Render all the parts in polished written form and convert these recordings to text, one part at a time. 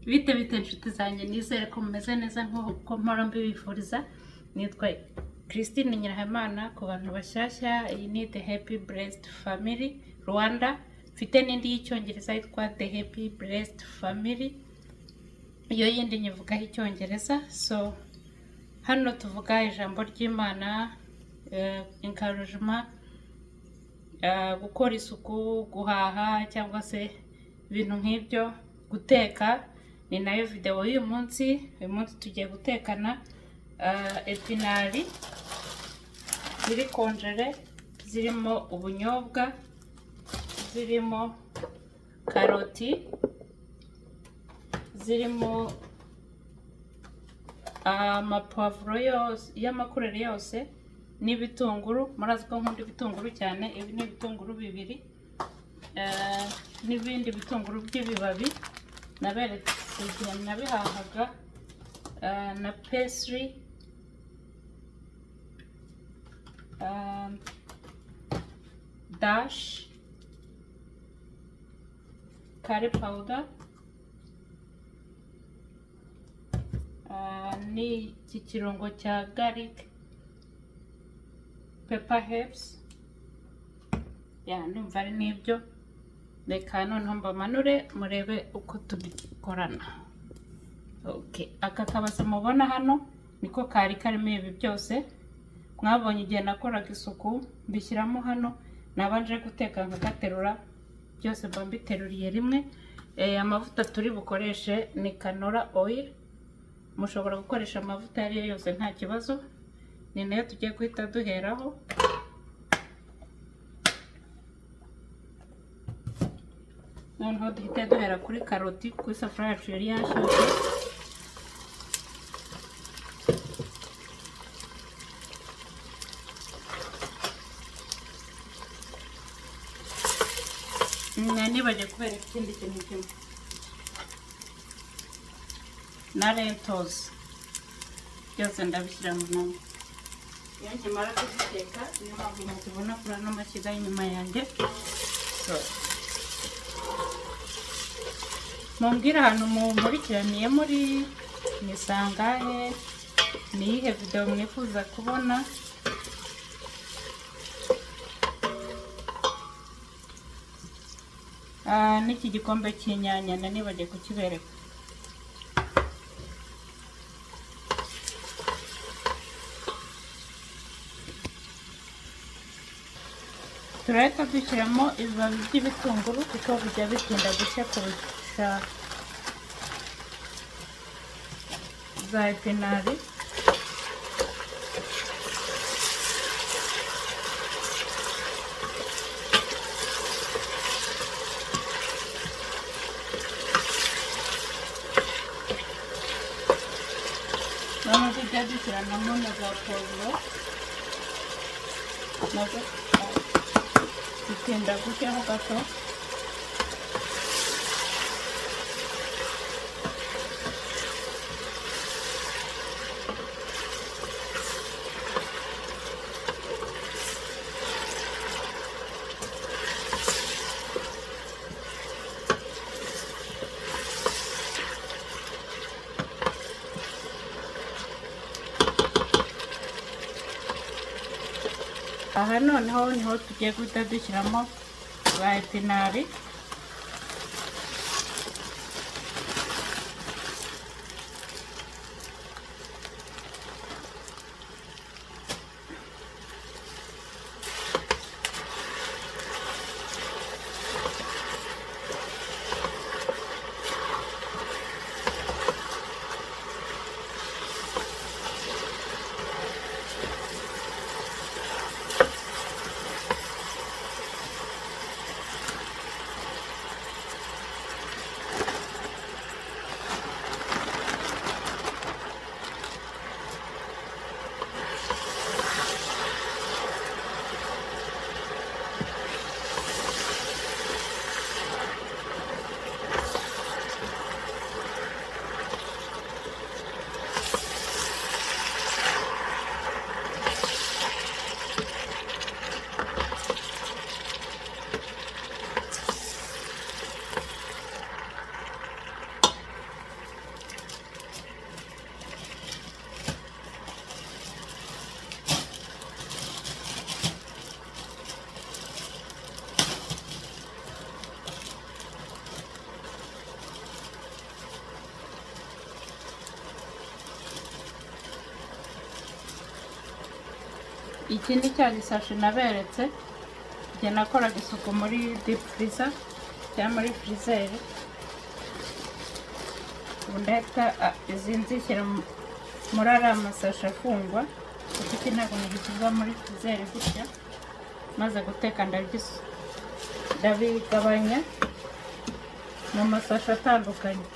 Bite bite inshuti zanjye, nizere ko mumeze neza nk'uko mpora mbibifuriza. Nitwa Christine Nyirahamana. Ku bantu bashyashya, iyi ni The Happy Blessed Family Rwanda. Mfite n'indi y'icyongereza yitwa The Happy Blessed Family, iyo yindi nyivugaho icyongereza. So hano tuvuga ijambo ry'Imana, encouragement, gukora isuku, guhaha cyangwa se ibintu nk'ibyo, guteka. Ni nayo video y'uyu munsi. Uyu munsi tugiye gutekana épinards ziri congelées, zirimo ubunyobwa, zirimo karoti, zirimo amapavuro yose y'ama couleurs yose n'ibitunguru. Murazi ko nkunda ibitunguru cyane. Ibi ni ibitunguru bibiri, n'ibindi bitunguru by'ibibabi naberetse igihe nabihahaga, na parsley, dashi curry powder, n'iki kirungo cya garlic pepper herbs. Ya, ndumva ari n'ibyo. Reka noneho mbamanure murebe uko tubikorana. Okay. Aka kabase mubona hano niko kari karimo ibi byose mwabonye igihe nakoraga isuku, mbishyiramo hano. Nabanje guteka nkagaterura byose, mba mbiteruriye rimwe. Amavuta turi bukoreshe ni canola oil. Mushobora gukoresha amavuta ayo ari yo yose, nta kibazo. Ni nayo tugiye guhita duheraho. Noneho duhite duhera kuri karoti, kuko isafuriya yacu yari yashyushye. Nibagiwe kubereka ikindi kintu kimwe, na lentils. Byose ndabishyira mu nkono. Iyo nkimara kuziteka, niyo mpamvu muzibona kuri ano mashyiga y'inyuma yanjye. So, mumbwire ahantu munkurikiraniye muri, ni sangahe, ni iyihe video mwifuza kubona. N'iki gikombe cy'inyanya nibagiwe kukibereka. Turahita dushyiramo ibibabi by'ibitunguru kuko bijya bitinda gushya kurusha za épinards. Noneho tujya dushyiranamo na za puwavuro, nazo zitinda gushyaho gato. Aha noneho niho tugiye guhita dushyiramo za épinards. Iki ni cya gisashi naberetse igihe nakoraga isuku muri deep freezer cyangwa muri freezer. Ubu ndahita izi nzishyira muri ariya masashi afungwa, kuko iki ntabwo nagisiza muri freezer gutya. Maze guteka ndabigabanya mu masashi atandukanye.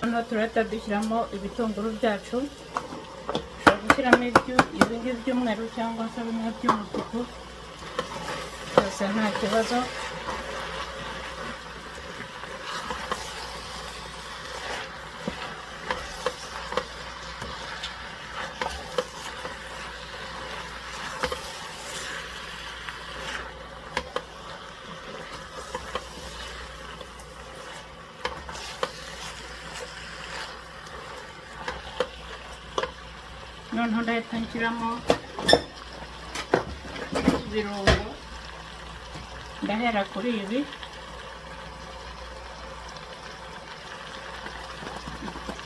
Noneho turahita dushyiramo ibitunguru byacu. Ushobora gushyiramo ibi ngibi by'umweru cyangwa se bimwe by'umutuku, byose nta kibazo. Noneho ndahita nshyiramo ibirungo. Ndahera kuri ibi: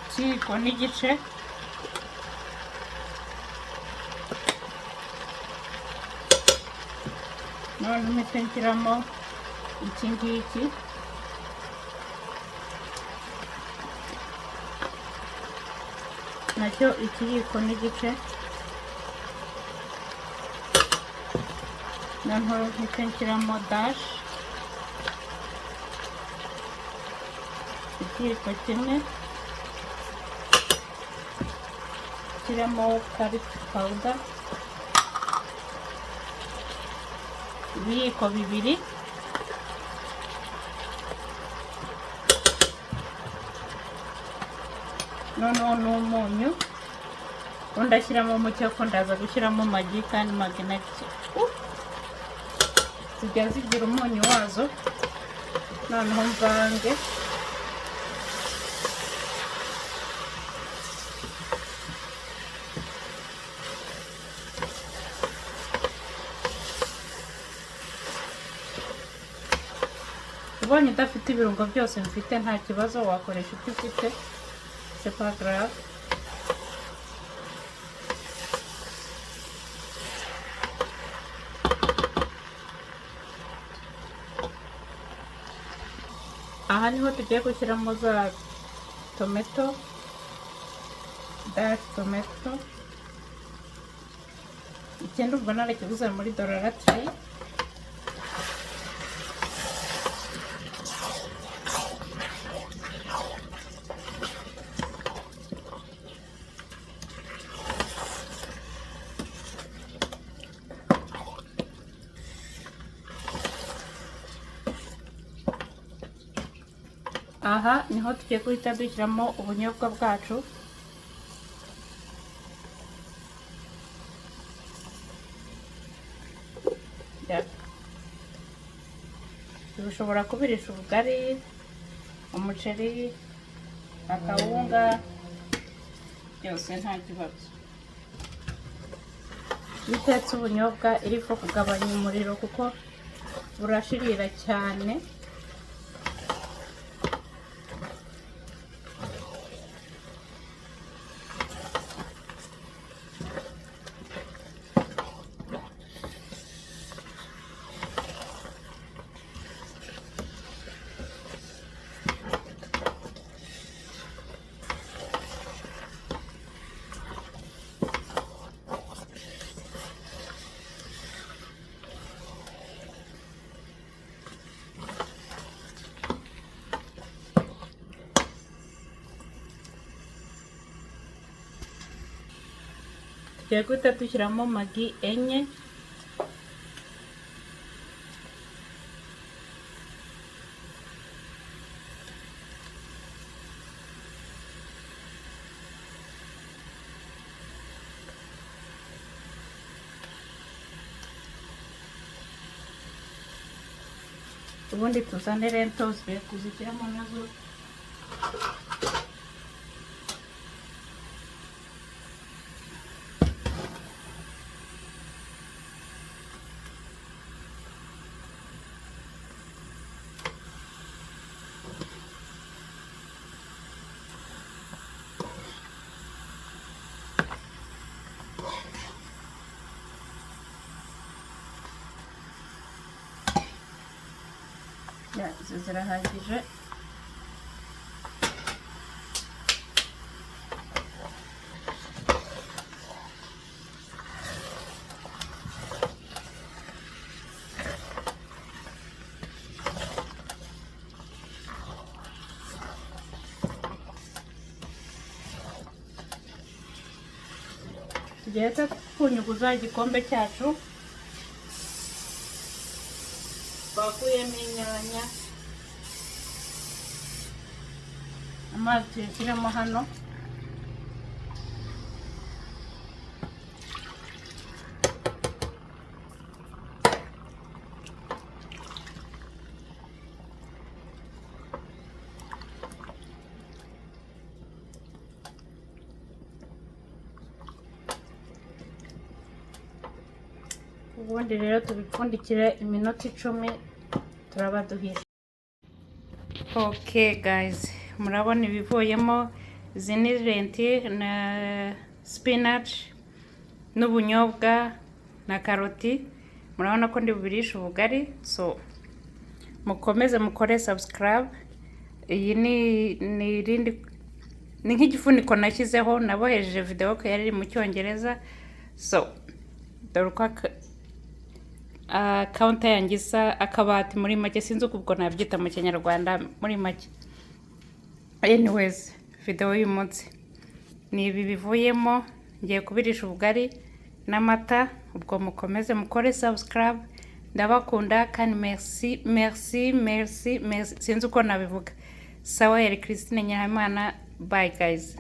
ikiyiko n'igice, noneho mpite nshyiramo iki ngiki, nacyo ikiyiko n'igice. Noneho mpite nshyiramo dashi, ikiyiko kimwe. Nshyiremo curry powder, ibiyiko 2. Noneho n'umunyu. Ubundi ashyiramo muke ko ndaza gushyiramo Maggi, kandi Maggi nacyo zijya zigira umunyu wazo. Noneho mvange. Ubonye udafite ibirungo byose mfite, nta kibazo, wakoresha ibyo ufite, c'est pas grave. Aha niho tugiye gushyiramo za tomato, dash tomato. Ikindi ubwo narakiguze muri Dollar Tree. Aha niho tugiye guhita dushyiramo ubunyobwa bwacu. Ya. Ushobora kubirisha ubugari, umuceri, akawunga, byose nta kibazo. Iyo utetse ubunyobwa irifu kugabanya umuriro kuko burashirira cyane. Tugiye guhita dushyiramo Maggi enye. Ubundi tuzane lentils kuzishyiramo nazo. Ya, izi zirahagije. Tugiye kunyuguza igikombe cyacu twakuyemo inyanya. Amazi tuyashyiremo hano. Ubundi rero tubipfundikire iminota 10, turaba duhishe. Okay guys, murabona ibivuyemo. Izi ni lentil na spinach n'ubunyobwa na karoti. Murabona ko ndi bubirishe ubugari. So mukomeze mukore subscribe. Iyi ni irindi, ni nk'igifuniko nashyizeho, nabohejeje video ko yari iri mu Cyongereza. So dore uko counter yanjye isa, akabati muri make, sinzi uko ubwo nabyita mu Kinyarwanda muri make. Anyways, video y'uyu munsi ni ibi bivuyemo. Ngiye kubirisha ubugari n'amata. Ubwo mukomeze mukore subscribe. Ndabakunda kandi merci, merci, merci, merci, sinzi uko nabivuga. Sawa, yari Christine Nyiramana. Bye guys.